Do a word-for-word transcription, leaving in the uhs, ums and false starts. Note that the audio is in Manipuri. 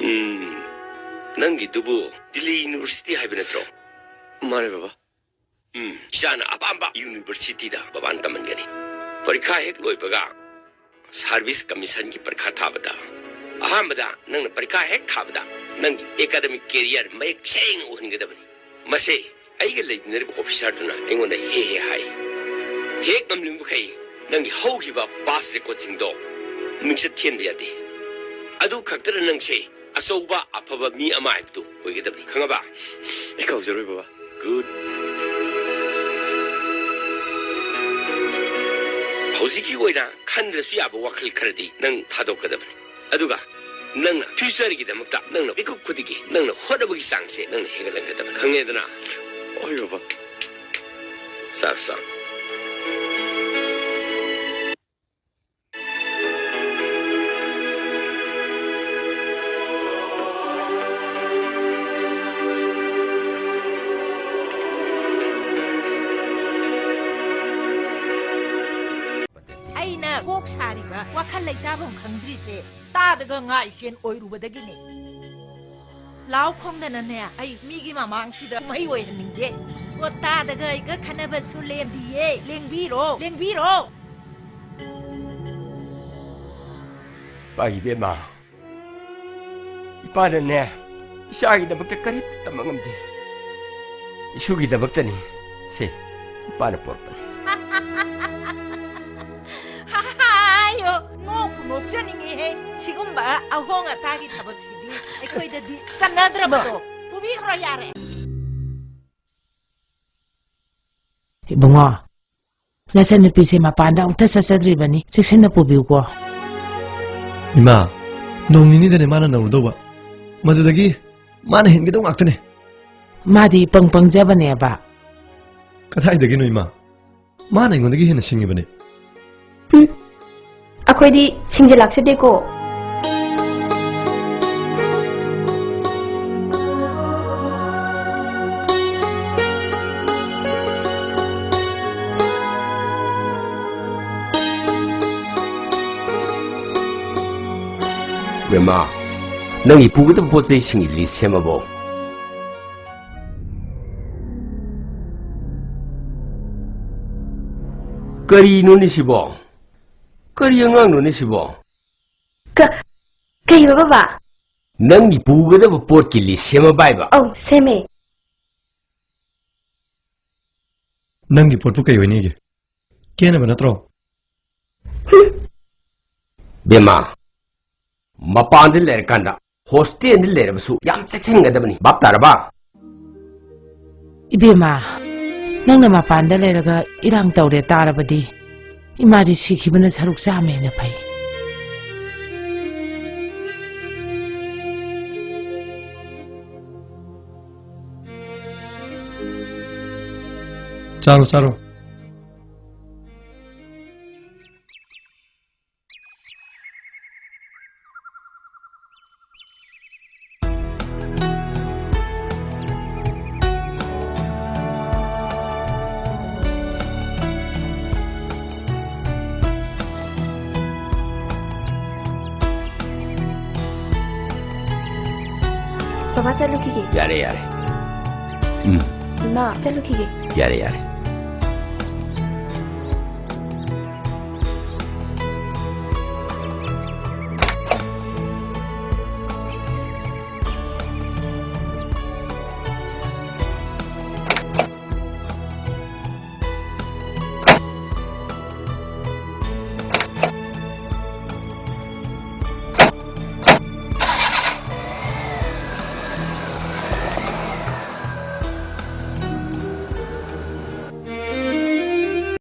ꯎꯝ, ꯅꯪꯒꯤꯗꯨꯕꯨ ꯗꯤꯜꯂꯤ ꯌꯨꯅꯤꯚꯔꯁꯤꯇꯤ ꯍꯥꯏꯕ ꯅꯠꯇ꯭ꯔꯣ? ꯃꯥꯅꯦ, ꯕꯕꯥ꯫ ꯎꯝ, ꯏꯆꯥꯅ ꯑꯄꯥꯝꯕ ꯌꯨꯅꯤꯚꯔꯁꯤꯇꯤꯗ ꯕꯕꯥꯅ ꯇꯝꯍꯟꯒꯅꯤ꯫ ꯄꯔꯤꯈꯥ ꯍꯦꯛ ꯂꯣꯏꯕꯒ ꯁꯥꯔꯚꯤꯁ ꯀꯃꯤꯁꯟꯒꯤ ꯄꯔꯤꯈꯥ ꯊꯥꯕꯗ, ꯑꯍꯥꯟꯕꯗ ꯅꯪꯅ ꯄꯔꯤꯈꯥ ꯍꯦꯛ ꯊꯥꯕꯗ ꯅꯪꯒꯤ ꯑꯦꯀꯥꯗꯃꯤꯛ ꯀꯦꯔꯤꯌꯔ ꯃꯌꯦꯛ ꯁꯦꯡꯅ ꯎꯍꯟꯒꯗꯕꯅꯤ꯫ ꯃꯁꯦ ꯑꯩꯒ ꯂꯩꯃꯤꯟꯅꯔꯤꯕ ꯑꯣꯐꯤꯁꯥꯔꯗꯨꯅ ꯑꯩꯉꯣꯟꯗ ꯍꯦ ꯍꯦ ꯍꯥꯏ꯫ ꯍꯦꯛ ꯉꯝꯂꯤꯕ ꯃꯈꯩ ꯅꯪꯒꯤ ꯍꯧꯈꯤꯕ ꯄꯥꯁ ꯔꯦꯀꯣꯔꯗꯁꯤꯡꯗꯣ ꯃꯤꯡꯆꯠ ꯊꯤꯍꯟꯕ ꯌꯥꯗꯦ꯫ ꯑꯗꯨ ꯈꯛꯇꯅ ꯅꯪꯁꯦ ꯑꯆꯧꯕ ꯑꯐꯕ ꯃꯤ ꯑꯃ ꯍꯥꯏꯕꯗꯨ ꯑꯣꯏꯒꯗꯕꯅꯤ, ꯈꯪꯉꯕ? ꯑꯩ ꯀꯥꯎꯖꯔꯣꯏ, ꯕꯕꯥ꯫ ꯒꯨꯗ꯫ ꯍꯧꯖꯤꯛꯀꯤ ꯑꯣꯏꯅ ꯈꯟꯗ꯭ꯔꯁꯨ ꯌꯥꯕ ꯋꯥꯈꯜ ꯈꯔꯗꯤ ꯅꯪ ꯊꯥꯗꯣꯛꯀꯗꯕꯅꯤ꯫ ꯑꯗꯨꯒ ꯅꯪꯅ ꯐ꯭ꯌꯨꯆꯔꯒꯤꯗꯃꯛꯇ ꯅꯪꯅ ꯃꯤꯀꯨꯞ ꯈꯨꯗꯤꯡꯒꯤ ꯅꯪꯅ ꯍꯣꯠꯅꯕꯒꯤ ꯆꯥꯡꯁꯦ ꯅꯪꯅ ꯍꯦꯟꯒꯠꯍꯟꯒꯗꯕꯅꯤ, ꯈꯪꯉꯦꯗꯅ? ꯍꯣꯏ, ꯕꯕꯥ꯫ ꯆꯥꯔꯣ, ꯆꯥꯔꯣ꯫ ꯑꯩꯅ ꯀꯣꯛ ꯁꯥꯔꯤꯕ ꯋꯥꯈꯜ ꯂꯩꯇꯥꯐꯝ ꯈꯪꯗ꯭ꯔꯤꯁꯦ ꯇꯥꯗꯒ ꯉꯥ ꯏꯁꯦꯟ ꯑꯣꯏꯔꯨꯕꯗꯒꯤꯅꯦ꯫ ꯂꯥꯎ ꯈꯣꯡꯗꯅꯅꯦ, ꯑꯩ ꯃꯤꯒꯤ ꯃꯃꯥꯡꯁꯤꯗ ꯀꯨꯝꯍꯩ ꯑꯣꯏꯍꯟꯅꯤꯡꯗꯦ꯫ ꯑꯣ, ꯇꯥꯗꯒ ꯑꯩꯒ ꯈꯟꯅꯕꯁꯨ ꯂꯦꯝꯗꯤꯌꯦ꯫ ꯂꯦꯡꯕꯤꯔꯣ, ꯂꯦꯡꯕꯤꯔꯣ꯫ ꯄꯥꯏ ꯏꯕꯦꯝꯃ, ꯏꯄꯥꯅꯅꯦ, ꯏꯆꯥꯒꯤꯗꯃꯛꯇ ꯀꯔꯤꯝꯇ ꯇꯝꯕ ꯉꯝꯗꯦ꯫ ꯏꯁꯨꯒꯤꯗꯃꯛꯇꯅꯤ꯫ ꯁꯦ, ꯏꯄꯥꯅ ꯄꯣꯔꯛꯄꯅꯤ꯫ ꯍꯥꯏꯌꯣ, ꯅꯣꯛꯄꯨ ꯅꯣꯛꯆꯅꯤꯡꯉꯤꯍꯦ꯫ ꯁꯤꯒꯨꯝꯕ ꯑꯍꯣꯡ ꯑꯇꯥꯒꯤ ꯊꯕꯛꯁꯤꯗꯤ ꯑꯩꯈꯣꯏꯗꯗꯤ ꯆꯠꯅꯗ꯭ꯔꯕꯗꯣ꯫ ꯄꯨꯕꯤꯈ꯭ꯔꯣ ꯌꯥꯔꯦ꯫ ꯏꯕꯨꯡꯉꯣ, ꯅꯆꯟꯅꯨꯄꯤꯁꯦ ꯃꯄꯥꯟꯗ ꯑꯃꯨꯛꯇ ꯆꯠꯆꯗ꯭ꯔꯤꯕꯅꯤ, ꯆꯦꯛꯁꯤꯟꯅ ꯄꯨꯕꯤꯌꯨꯀꯣ꯫ ꯏꯃꯥ, ꯅꯣꯡ ꯅꯤꯅꯤꯗꯅꯦ ꯃꯥꯅ ꯅꯧꯔꯨꯗꯧꯕ, ꯃꯗꯨꯗꯒꯤ ꯃꯥꯅ ꯍꯦꯟꯒꯗꯧ ꯉꯥꯛꯇꯅꯦ꯫ ꯃꯥꯗꯤ ꯄꯪ ꯄꯪꯖꯕꯅꯦꯕ꯫ ꯀꯗꯥꯏꯗꯒꯤꯅꯣ ꯏꯃꯥ? ꯃꯥꯅ ꯑꯩꯉꯣꯟꯗꯒꯤ ꯍꯦꯟꯅ ꯁꯤꯡꯉꯤꯕꯅꯦ꯫ ꯎꯝ, ꯑꯩꯈꯣꯏꯗꯤ ꯁꯤꯡꯖ ꯂꯥꯛꯆꯗꯦꯀꯣ꯫ ꯕꯦꯝꯃ, ꯅꯪꯒꯤ ꯄꯨꯒꯗꯕ ꯄꯣꯠ ꯆꯩꯁꯤꯡꯒꯤ ꯂꯤꯁ ꯁꯦꯝꯃꯕꯣ? ꯀꯔꯤꯅꯣꯅꯦ ꯁꯤꯕꯣ? ꯀꯔꯤ ꯑꯉꯥꯡꯅꯣꯅꯦ ꯁꯤꯕꯣ? ꯀ-, ꯀꯩꯕ ꯕꯕꯥ? ꯅꯪꯒꯤ ꯄꯨꯒꯗꯕ ꯄꯣꯠꯀꯤ ꯂꯤꯁ ꯁꯦꯝꯃꯕ ꯍꯥꯏꯕ? ꯑꯧ, ꯁꯦꯝꯃꯦ꯫ ꯅꯪꯒꯤ ꯄꯣꯠꯄꯨ ꯀꯩ ꯑꯣꯏꯅꯤꯒꯦ? ꯀꯦꯅꯕ ꯅꯠꯇ꯭ꯔꯣ? ꯕꯦꯝꯃ, ꯃꯄꯥꯟꯗ ꯂꯩꯔꯀꯥꯟꯗ ꯍꯣꯁꯇꯦꯜꯗ ꯂꯩꯔꯕꯁꯨ ꯌꯥꯝ ꯆꯦꯛꯁꯤꯟꯒꯗꯕꯅꯤ꯫ ꯚꯥꯞ ꯇꯥꯔꯕ? ꯏꯕꯦꯝꯃ, ꯅꯪꯅ ꯃꯄꯥꯟꯗ ꯂꯩꯔꯒ ꯏꯔꯥꯡ ꯇꯧꯔꯦ ꯇꯥꯔꯕꯗꯤ ꯏꯃꯥꯗꯤ ꯁꯤꯈꯤꯕꯅ ꯁꯔꯨꯛ ꯆꯥꯝꯃ ꯍꯦꯟꯅ ꯐꯩ꯫ ꯆꯥꯔꯣ, ꯆꯥꯔꯣ꯫ ꯕꯕꯥ, ꯆꯠꯂꯨꯈꯤꯒꯦ꯫ ꯌꯥꯔꯦ, ꯌꯥꯔꯦ꯫ ꯎꯝ꯫ ꯏꯃꯥ, ꯆꯠꯂꯨꯈꯤꯒꯦ꯫ ꯌꯥꯔꯦ, ꯌꯥꯔꯦ꯫